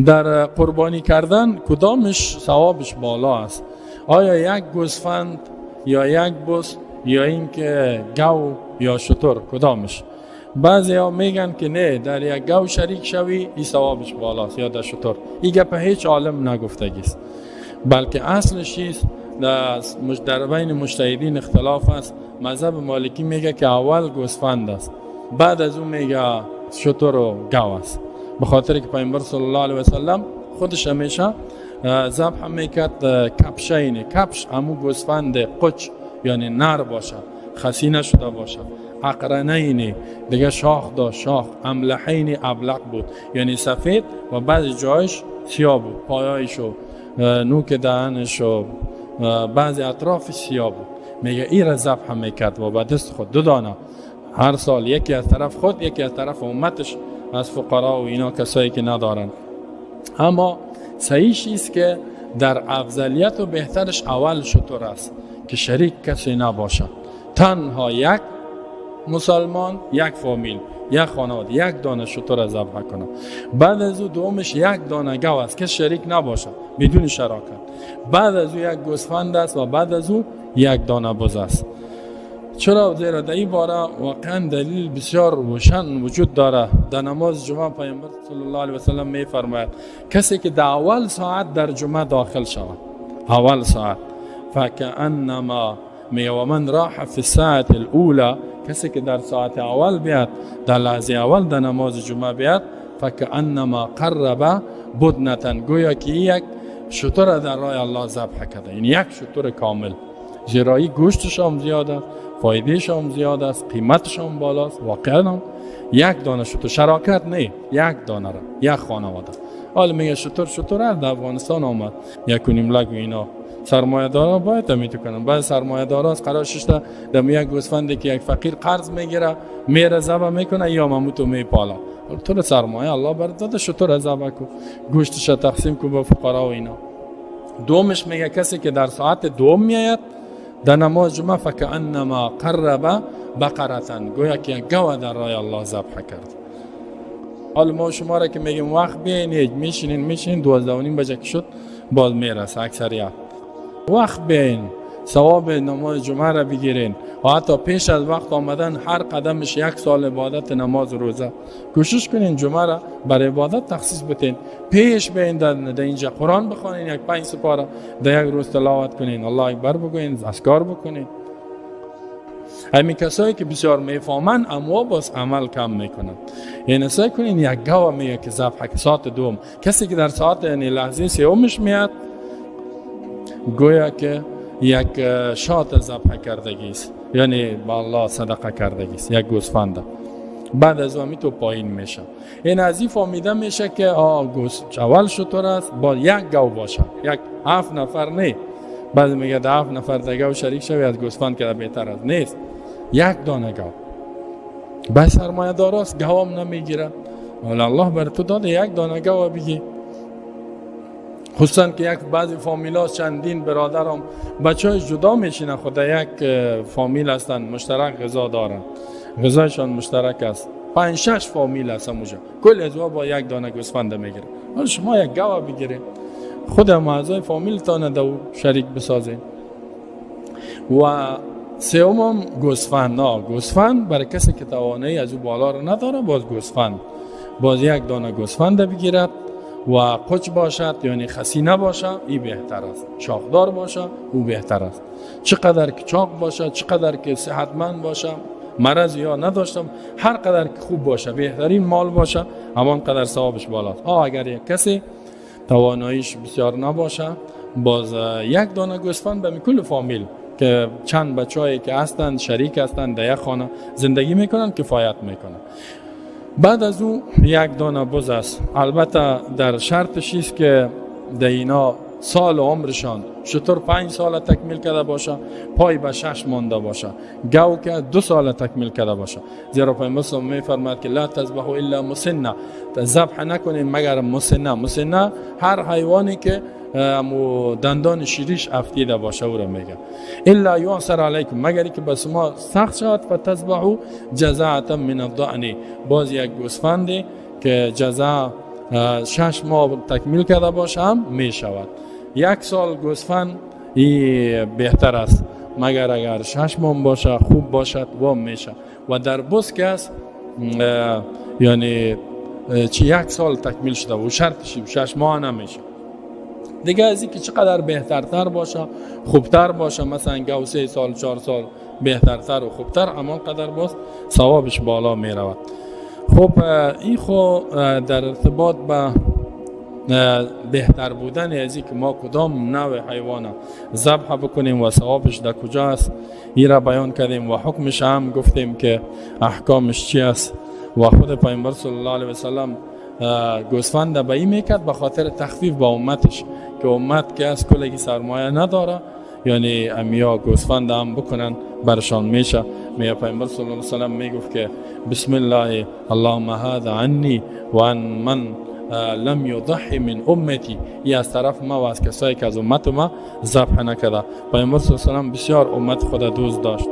در قربانی کردن کدامش ثوابش بالا است؟ آیا یک گوسفند یا یک بز یا اینکه گاو یا شتر، کدامش؟ بعضی ها میگن که نه، در یک گاو شریک شوی این ثوابش بالاست یا در شتر. این گپ هیچ عالم نگفتگی است، بلکه اصلش است در بین مجتهدین اختلاف است. مذهب مالکی میگه که اول گوسفند است، بعد از اون میگه شتر و گاو است، به خاطر که پیامبر صلی الله علیه و سلم خودش همیشه ذبح میکرد کبشین. کبش همو گوسفند قچ یعنی نر باشه، خسی نشده باشه. اقرنین دیگه شاخ داشت، شاخ. املحین ابلق بود، یعنی سفید و بعضی جایش سیاه بود، پایایش و نوک دهنش و بعضی اطراف سیاه بود. میگه این را ذبح میکرد و با دست خود دو دانه هر سال، یکی از طرف خود یکی از طرف امتش، از فقرا و اینا کسایی که ندارن. اما صحیح است که در افضلیت و بهترش اول شتر است که شریک کسی نباشه، تنها یک مسلمان، یک فامیل، یک خانواده یک دانه شتر ذبح کنه. بعد از او دومش یک دانه گاو است که شریک نباشه، بدون شراکت. بعد از او یک گوسفند است و بعد از او یک دانه بز است. چرا؟ زیرا در این باره واقعا دلیل بسیار روشن وجود داره. در نماز جمعه پیامبر صلی الله علیه و سلم می فرماید کسی که در اول ساعت در جمعه داخل شود، اول ساعت، فکأنما میگه و من راح فی الساعة الاولى، کسی که در ساعت اول بیاد، در لحظه اول در نماز جمعه بیاد، فکأنما قرب بدنة، گویا که یک شتر در راه الله ذبح کرده، یعنی یک شتر کامل. زیرایی گوشتش هم زیاد است، فایدهش هم زیاد است، قیمتش هم بالاست. واقعا هم یک دانه شتر، شراکت نه، یک دانه را، یک خانواده. حالا میگه شتر شتر در افغانستان آمد 1.5 لک و اینا. سرمایه دارا باید همیتو کنن. بعد سرمایه دارا از قرار ششته دم یک گوسفندی که یک فقیر قرض میگیره میره ذبح میکنه یا مموتو میپالا. تو رو سرمایه الله بر داده، شتر ذبح کو، گوشتش تقسیم کو با فقرا و اینا. دومش میگه کسی که در ساعت دوم میآید در نماز جمعه، فکأنما قرب بقرة، گویا که یک گاو در راه الله ذبح کرد. حالا ما شما را که میگیم وقت بیاین، میشینین 12:30 بجه که شد باز میرسه اکثریت. وقت بیاین ثواب نماز جمعه را بگیرین و حتی پیش از وقت آمدن هر قدمش یک سال عبادت نماز روزه. کوشش کنین جمعه را برای عبادت تخصیص بتین. پیش بیاین در اینجا قرآن بخوانین، یک 5 سپاره در یک روز تلاوت کنین، الله اکبر بگوین، اذکار بکنین. همین کسایی که بسیار میفهمن اما باز عمل کم میکنن. یعنی سعی کنین یک گاو میگه که ذبح که ساعت دوم، کسی که در ساعت یعنی لحظه سومش میاد گویا که یک شات ذبح کردگی است، یعنی با الله صدقه کردگی است، یک گوسفند. بعد از اون تو پایین میشه. این از این فهمیده میشه که گوس اول شتر است، با یک گاو باشه، یک 7 نفر نه. بعد میگه ده 7 نفر در گاو شریک شوی از گوسفند که بهتر است. نیست، یک دانه گاو. بعد سرمایه داراست گاوم نمیگیره، ولی الله بر تو داده یک دانه گاو بگی. خصوصا که یک بعضی فامیلا چندین برادرم بچهای جدا میشینن، خود یک فامیل هستن، مشترک غذا دارن، غذایشان مشترک است. 5-6 فامیل هستن اونجا، کل از با یک دانه گوسفند میگیره. حالا شما یک گاو بگیرید، خود هم اعضای فامیلتان دو شریک بسازین. و سومم گوسفند. نه، گوسفند برای کسی که توانایی از او بالا رو نداره، باز گوسفند، باز یک دانه گوسفند بگیرد و قچ باشد، یعنی خسی نباشه، این بهتر است. شاخدار باشه، او بهتر است. چقدر که چاق باشه، چقدر که صحتمند باشه، مرض یا نداشتم، هر قدر که خوب باشه، بهترین مال باشه، همان قدر ثوابش بالاست. اگر یک کسی تواناییش بسیار نباشه، باز یک دانه گوسفند به کل فامیل که چند بچه‌ای که هستند شریک هستند در یک خانه زندگی میکنن کفایت میکنن. بعد از او یک دانه بز است. البته در شرطش است که در اینا سال عمرشان شتر 5 سال تکمیل کرده باشه، پای به 6 مانده باشه، گاو که 2 سال تکمیل کرده باشه. زیرا پیامبر صلی الله علیه و میفرماید که لا تذبحوا الا مسنه، ذبح نکنین مگر مسنه. مسنه هر حیوانی که امو دندان شیریش افتیده باشه او را میگه. الا یعصر علیکم، مگر که به شما سخت شود، فتذبحوا جزعه من الضأن، باز یک گوسفندی که جزع 6 ماه تکمیل کرده باشه هم می شود. 1 سال گوسفند ای بهتر است، مگر اگر 6 ماه باشه خوب باشد و میشه. و در بز که است یعنی چی 1 سال تکمیل شده و شرطش 6 ماه نمیشه. دیگه از اینکه چقدر بهترتر باشه خوبتر باشه، مثلا گاو 3 سال 4 سال بهترتر و خوبتر، اما قدر باز ثوابش بالا می رود. خب این خو در ارتباط به بهتر بودن از اینکه ما کدام نوع حیوان ذبح بکنیم و ثوابش در کجا است این را بیان کردیم و حکمش هم گفتیم که احکامش چی است. و خود پیامبر صلی الله علیه و سلم گوسفند به این میکرد به خاطر تخفیف با امتش، که امت که از کلگی سرمایه نداره، یعنی امیا گوسفند هم بکنن برشان میشه. میگه پیامبر صلی الله علیه و سلم میگفت که بسم الله اللهم هذا عنی و عن من لم یضحی من امتی، ای از طرف ما و از کسایی که از امت ما ذبح نکرده. پیامبر صلی الله علیه و سلم بسیار امت خود دوست داشت.